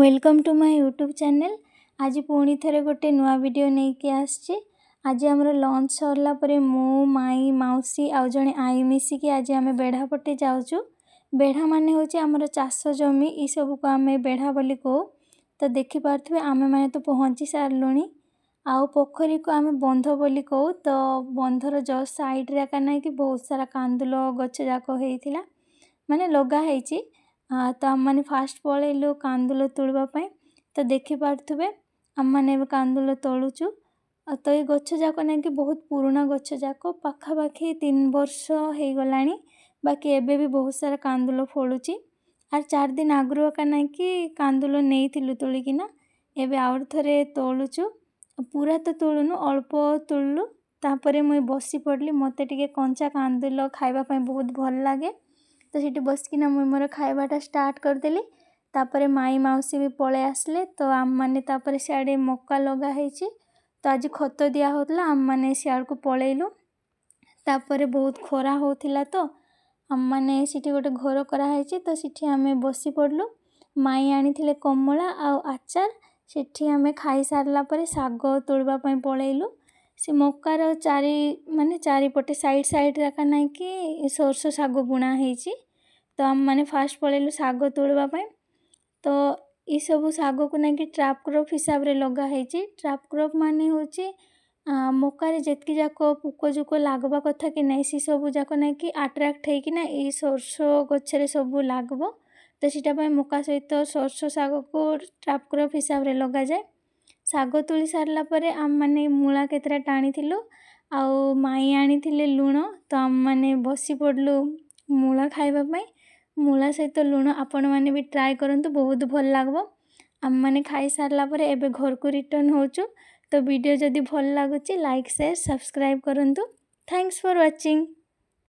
Welcome to my YouTube channel. ଆଜି ପୁଣି ଥରେ ଗୋଟେ ନୂଆ ଭିଡ଼ିଓ ନେଇକି ଆସିଛି। ଆଜି ଆମର ଲଞ୍ଚ ସରିଲା ପରେ ମୁଁ, ମାଇଁ, ମାଉସୀ ଆଉ ଜଣେ ଆଈ ମିଶିକି ଆଜି ଆମେ ବେଢ଼ା ପଟେ ଯାଉଛୁ। ବେଢ଼ା ମାନେ ହେଉଛି ଆମର ଚାଷ ଜମି, ଏସବୁକୁ ଆମେ ବେଢ଼ା ବୋଲି କହୁ। ତ ଦେଖିପାରୁଥିବେ, ଆମେମାନେ ତ ପହଞ୍ଚି ସାରିଲୁଣି। ଆଉ ପୋଖରୀକୁ ଆମେ ବନ୍ଧ ବୋଲି କହୁ। ତ ବନ୍ଧର ଜଷ୍ଟ ସାଇଡ଼୍ରେ ଏକା ନାଇଁକି ବହୁତ ସାରା କାନ୍ଦୁଲ ଗଛ ଯାକ ହେଇଥିଲା, ମାନେ ଲଗା ହେଇଛି। ତ ଆମେମାନେ ଫାଷ୍ଟ ପଳେଇଲୁ କାନ୍ଦୁଲ ତୋଳିବା ପାଇଁ। ତ ଦେଖିପାରୁଥିବେ, ଆମେମାନେ ଏବେ କାନ୍ଦୁଲ ତୋଳୁଛୁ। ଆଉ ତ ଏଇ ଗଛ ଯାକ ନାଇଁକି ବହୁତ ପୁରୁଣା ଗଛ ଯାକ, ପାଖାପାଖି 3 ବର୍ଷ ହେଇଗଲାଣି। ବାକି ଏବେ ବି ବହୁତ ସାରା କାନ୍ଦୁଲ ଫଳୁଛି। ଆଉ 4 ଦିନ ଆଗରୁ ଏକା ନାଇଁକି କାନ୍ଦୁଲ ନେଇଥିଲୁ ତୋଳିକିନା। ଏବେ ଆଉ ଥରେ ତୋଳୁଛୁ। ପୁରା ତ ତୋଳୁନୁ, ଅଳ୍ପ ତୋଳିଲୁ। ତାପରେ ମୁଇଁ ବସି ପଡ଼ିଲି। ମୋତେ ଟିକେ କଞ୍ଚା କାନ୍ଦୁଲ ଖାଇବା ପାଇଁ ବହୁତ ଭଲ ଲାଗେ। ତ ସେଠି ବସିକିନା ମୁଇଁ ମୋର ଖାଇବାଟା ଷ୍ଟାର୍ଟ କରିଦେଲି। ତାପରେ ମାଇଁ, ମାଉସୀ ବି ପଳେଇ ଆସିଲେ। ତ ଆମମାନେ ତାପରେ ସିଆଡ଼େ ମକା ଲଗା ହେଇଛି, ତ ଆଜି ଖତ ଦିଆ ହେଉଥିଲା, ଆମମାନେ ସିଆଡ଼କୁ ପଳେଇଲୁ। ତାପରେ ବହୁତ ଖରା ହେଉଥିଲା, ତ ଆମମାନେ ସେଠି ଗୋଟେ ଘର କରାହେଇଛି, ତ ସେଠି ଆମେ ବସି ପଡ଼ିଲୁ। ମାଇଁ ଆଣିଥିଲେ କମଳା ଆଉ ଆଚାର। ସେଠି ଆମେ ଖାଇସାରିଲା ପରେ ଶାଗ ତୋଳିବା ପାଇଁ ପଳେଇଲୁ। ସେ ମକାର ଚାରି ମାନେ ଚାରିପଟେ ସାଇଡ଼୍ ସାଇଡ଼୍ରେ ଏକା ନାଇଁକି ସୋରିଷ ଶାଗ ବୁଣା ହେଇଛି। ତ ଆମମାନେ ଫାଷ୍ଟ ପଳେଇଲୁ ଶାଗ ତୋଳିବା ପାଇଁ। ତ ଏସବୁ ଶାଗକୁ ନାଇଁକି ଟ୍ରାପ୍ କ୍ରପ୍ ହିସାବରେ ଲଗା ହେଇଛି। ଟ୍ରାପ୍ କ୍ରପ୍ ମାନେ ହେଉଛି ମକାରେ ଯେତିକି ଯାକ ପୋକ ଜୋକ ଲାଗବା କଥା କି ନାଇଁ, ସେ ସବୁ ଯାକ ନାଇଁକି ଆଟ୍ରାକ୍ଟ ହେଇକିନା ଏଇ ସୋରିଷ ଗଛରେ ସବୁ ଲାଗବ। ତ ସେଇଟା ପାଇଁ ମକା ସହିତ ସୋରିଷ ଶାଗକୁ ଟ୍ରାପ୍ କ୍ରପ୍ ହିସାବରେ ଲଗାଯାଏ। ଶାଗ ତୋଳି ସାରିଲା ପରେ ଆମମାନେ ମୂଳା କେତେଟା ଟାଣିଥିଲୁ ଆଉ ମାଇଁ ଆଣିଥିଲେ ଲୁଣ। ତ ଆମମାନେ ବସି ପଡ଼ିଲୁ ମୂଳା ଖାଇବା ପାଇଁ। ମୂଳା ସହିତ ଲୁଣ ଆପଣମାନେ ବି ଟ୍ରାଏ କରନ୍ତୁ, ବହୁତ ଭଲ ଲାଗିବ। ଆମମାନେ ଖାଇସାରିଲା ପରେ ଏବେ ଘରକୁ ରିଟର୍ଣ୍ଣ ହେଉଛୁ। ତ ଭିଡ଼ିଓ ଯଦି ଭଲ ଲାଗୁଛି, ଲାଇକ୍, ସେୟାର, ସବସ୍କ୍ରାଇବ୍ କରନ୍ତୁ। Thanks for watching.